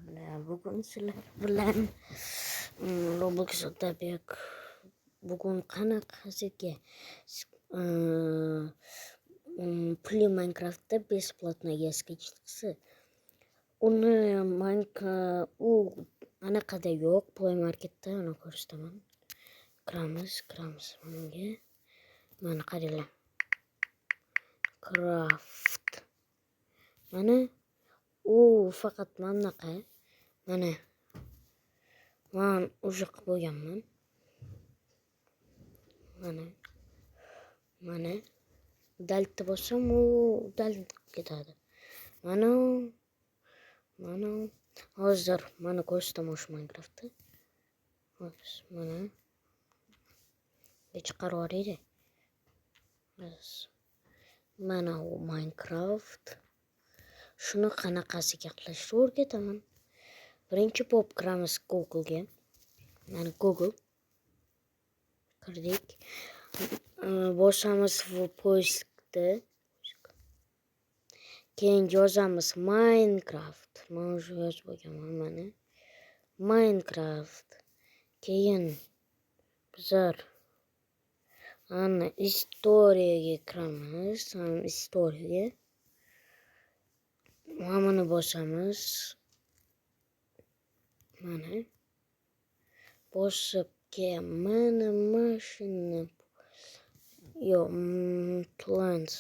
Bolalar, bugun sizlar bilan Roblox Otabek bugun qanaqasiga pulli Minecraftda бесплатно скачать qilsa, uni u anaqada yo'q, Play Marketda uni ko'rsataman. Kiramiz bunga. Mana qaranglar. Craft. Mana u faqat mana bunaqa. Mana man уже qilib bo'lganman. Mana. Mana. Удалить bossam, u удалить qilib ketadi. Mana mana hozir mana ko'rsataman shu Minecraftni. Hop, mana. Chiqarib yuboraylik. Mana u Minecraft. Shuni qanaqasiga qilishni o'rgataman. Birinchi bo'lib kiramiz Google'ga. Mana Google. Kirdik. Bosamiz в поиск da. Keyin yozamiz Minecraft. Men уже yozib bo'lganman mana. Minecraft. Keyin bizlar ana история ga kiramiz. История ga. Mana buni bosamiz. Mana. Bosib keyin mana shuni, yo'q, plans.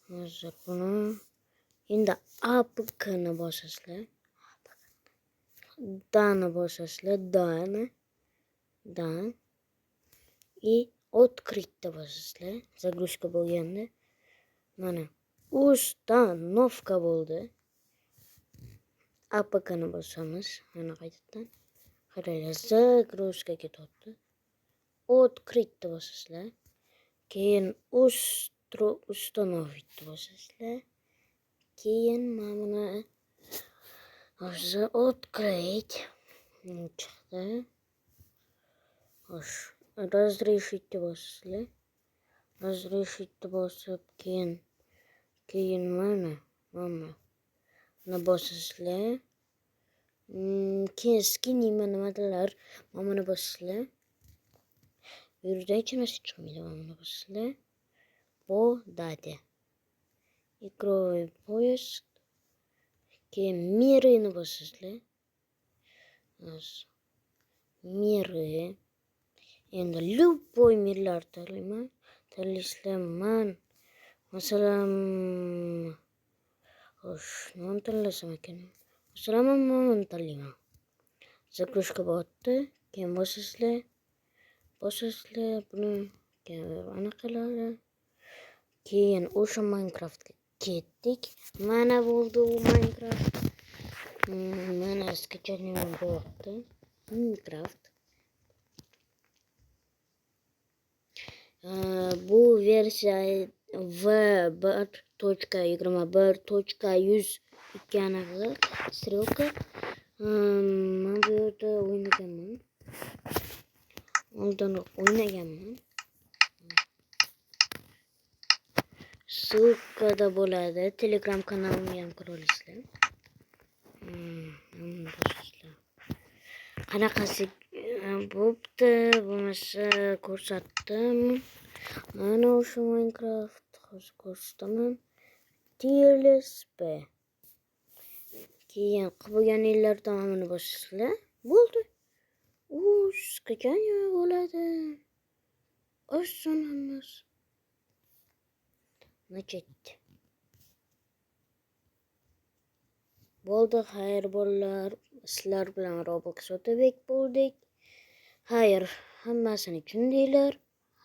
Hozir buni endi APKni bosasizlar. Да ni bosasizlar, да ni. Да. И открыть bosasizlar. Загрузка bo'lganda mana установка bo'ldi. APKni bosamiz. Mana qaytadan. Qaranglar, загрузка ketyapti. Открыть bosasizlar. Keyin установить bosasizlar. Keyin mana buni hozir открыть chiqdi. Xo'sh, разрешить bosasizlar. Разрешить bosib, keyin mana bosasizlar. Keyin skinimi nimadirlar, mana buni bosasizlar. Bu yerda hech narsa chiqmaydi. Mana buni bosasizlar. По дате. Игровой поиск. Keyin миры ni bosasizlar. Миры. Endi любой мир lar tanlayman. Tanlaysizlar. Man masalan, xo'sh, nimani tanlasam ekan? Masalan, man buni tanlayman. Загрузка bo'lyapti. Keyin bosasizlar. Bosasizlar buni, keyin anaqalari. Keyin o'sha Minecraftga ketdik. Mana bo'ldi u Minecraft. Mana скачание bo'lyapti. Minecraft. Bu versiya V1.21.100 anaqa стрелка. Men bu yerda o'ynaganman. Oldinroq o'ynaganman. Ссылка da bo'ladi. Telegram kanalimga ham kira olasizlar. Qanaqasi bo'pti, bo'lmasa ko'rsatdim. Mana o'sha Minecraft hozir ko'rsataman. TLSP. Keyin qilib bo'lganinglardan mana buni bosasizlar. Bo'ldi. U скачание bo'ladi. Oson hammasi. Начать. Bo'ldi, xayr bolalar. Sizlar bilan Roblox Otabek bo'ldik. Xayr, hammasini tushundinglar.